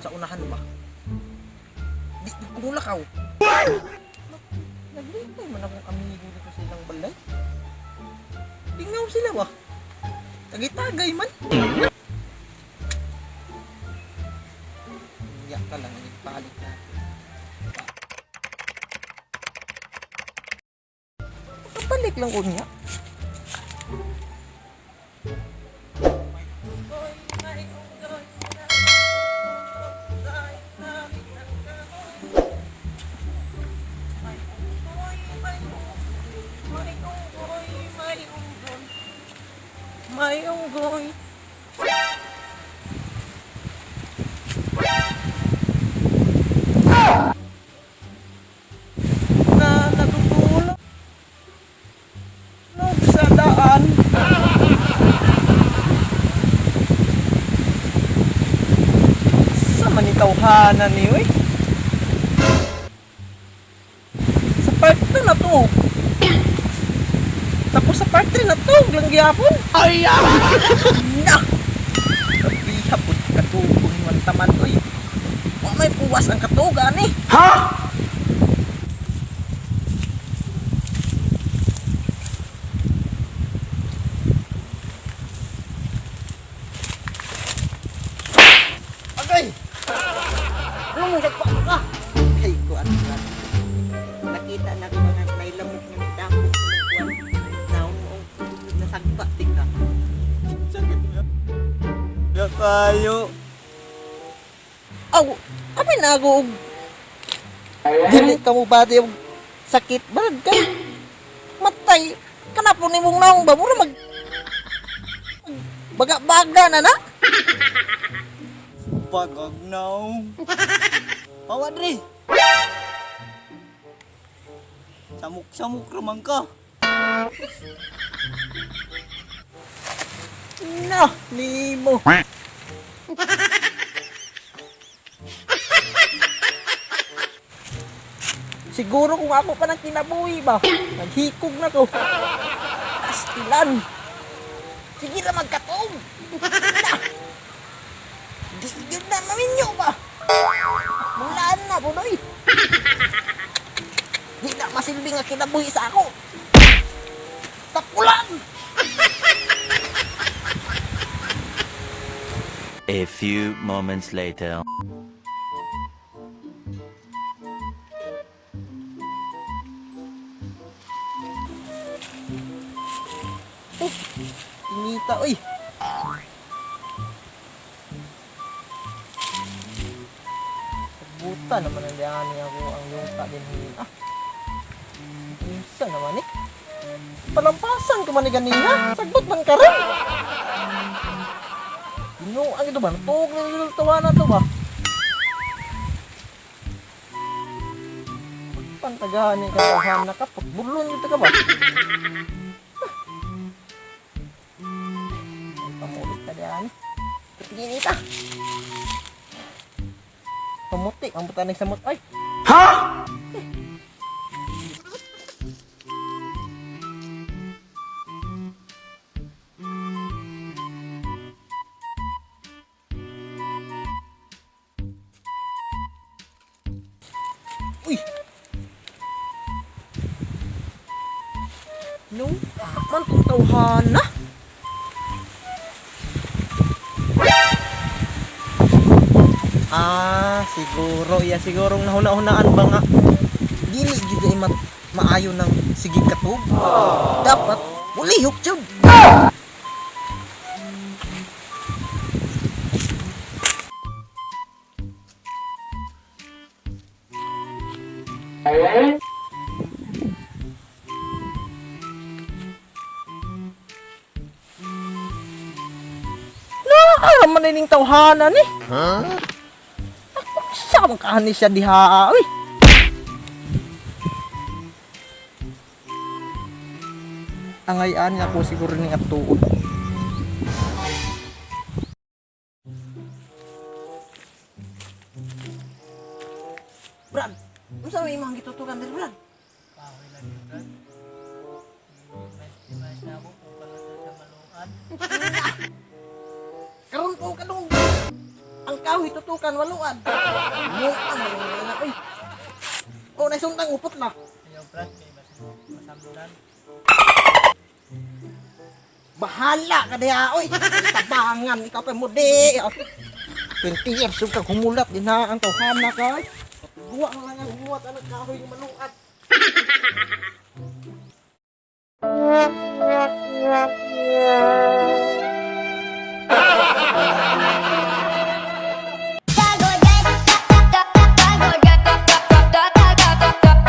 sa unahan ba? Di di ko mulakaw. Naglintay man akong amigo dito sa ilang balay. Lingaw sila ba? Tagay-tagay man. Iyak ka lang, nagpalit na. Makabalik lang ko niya. May unggoy. Na natutulog sa daan. Sa manitawhanan ni oy. Sa part 2 na to. Tapos sa part 3 na to, lang gyapon. Ay! Na! Kabiha po katugon man taman oy. Wa may puwas ang katugan eh. Ha? Agay! Ano mo nagpa ka? Ay, kuan kuan. Nakita na ko mga nailamok nga nagdako ng kuan. Naon mo nasagpa tika. Sakit na. Ya tayo. Aw, kami na ako og dili ka mo bati og sakit barad ka. Matay kana po nimong naong ba mura mag baga-baga na na. Pagog naong. Pawadri. Samok-samok raman ka. Na, nimo. Siguro kung ako pa ng kinabuhi ba, naghikog na ko. Kastilan. Sige na magkatog. Na. Di yun na maminyo ba? Mulaan na, budoy. Di na masilbi nga kinabuhi sa ako. Tapulan! A few moments later. Inita, oy. Buta naman ang diyani ako ang yuta din. Ah. Unsa naman eh. Palampasan ko man ni ganiha. Sagbot man ka rin. Ginuang ito ba? Natuog na yung tawa na to ba? Pantagahan ni katahan na kapag bulon ito ka ba? Ay, pamulit ka diyan. Tingin ita. Pamuti, ang buta ng samot. Ay! Ha? Uy! No, man kung tawhana. Ah, siguro. Iya, siguro nahuna-hunaan ba nga. Dili gyud ay maayo ng sige katog. Dapat mulihok jud. Naa man ning tawhana ni. Huh? Sa man kaani siya diha, uy. Angay-an nga po siguro ning atuod. Brad, unsa may imong gitutukan diri, Brad? Kahoy lang yun, Brad. Mais na ako kung paluto sa maluan. Karon po kadung ang kahoy tutukan waluan. Muang na oy. Oh, naisuntang upot na. Ayaw, Brad, kay masamdan. Bahala ka diha oy. Tabangan ikaw pa mo di. 20 years yung kang humulat din ha ang tawhana ka. Oy. Guwa nga lang ang humulat ang kahoy yung maluat.